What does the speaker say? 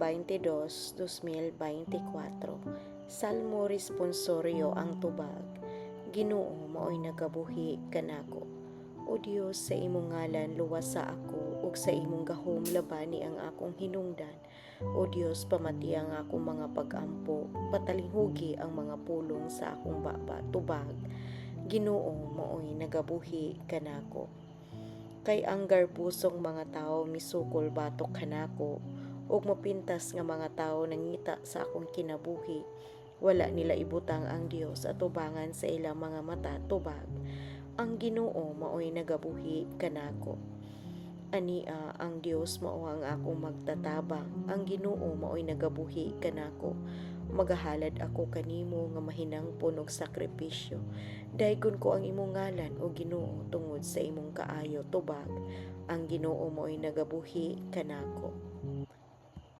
22, 2024. Salmo responsorio, ang tubag: Ginoo maoy nagabuhi kanako. O Dios, sa imong ngalan luwasa ako ug sa imong gahom labani ang akong hinungdan. O Dios, pamati ang akong mga pag-ampo, patalinghugi ang mga pulong sa akong baba. Tubag: Ginoo maoy nagabuhi kanako. Kay ang garbusong mga tawo misukol batok kanako ug mapintas nga mga tawo nangita sa akong kinabuhi. Wala nila ibutang ang Dios atubangan sa ilang mga mata. Tubag: Ang Ginoo maoy nagabuhi kanako. Ania, ang Dios mao ang akong magtatabang. Ang Ginoo maoy nagabuhi kanako. Magahalad ako kanimo nga mahinangpon og sakripisyo. Daygon ko ang imong ngalan, o Ginoo, tungod sa imong kaayo. Tubag: Ang Ginoo maoy nagabuhi kanako.